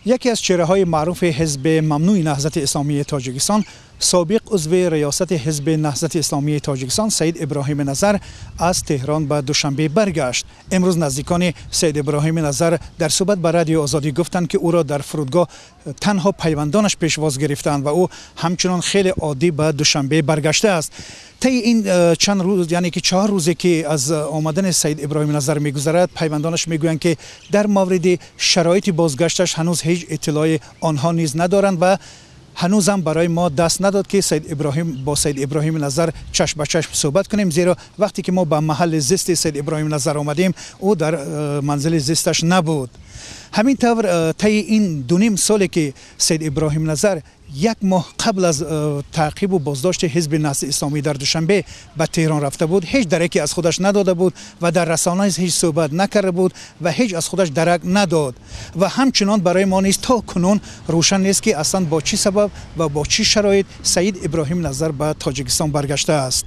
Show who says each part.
Speaker 1: Яке аз чеҳраҳои маъруфи ҳизби мамнӯи Наҳзати Исломии Тоҷикистон, собиқ узви риёсати ҳизби Наҳзати Исломии Тоҷикистон Саид Иброҳим Назар аз Теҳрон ба Душанбе баргашт. Имрӯз наздикони Саид Иброҳим Назар дар суҳбат ба Радиои Озодӣ гуфтанд, ки ӯро дар фурудгоҳ танҳо пайвандонаш пешвоз гирифтанд ва ӯ ҳамчунон хеле оддӣ ба Душанбе баргаштааст. Таи ин чанд рӯз, яъне ки 4 рӯзе ки аз омадани Саид Иброҳим Назар мегузарад, пайвандонаш мегӯянд, ки дар мавриди шароити бозгашташ ҳанӯз ҳеҷ иттилои онҳо низ надоранд ва ҳанӯзам барои мо даст надод, ки Саид Иброҳим бо Саид Иброҳим Назар чашм ба чашм суҳбат кунем, зеро вақте ки мо ба маҳалли зисти Саид Иброҳим Назар омадем, ӯ дар манзили зисташ набуд. Ҳамин тавр, таи ин 2.5 соле ки Саид Иброҳим Назар як моҳ қабл аз таъқибу боздошти ҳизби Наҳзати Исломӣ дар Душанбе ба Теҳрон рафта буд, ҳеҷ дараке аз худаш надода буд ва дар расона ҳеҷ суҳбат накарда буд ва ҳеҷ аз худаш дарак надод. Ва ҳамчунон барои мо низ то кунун рӯшан нест, ки аслан бо чӣ сабаб ва бо чӣ шароит Саид Иброҳим Назар ба Тоҷикистон баргаштааст.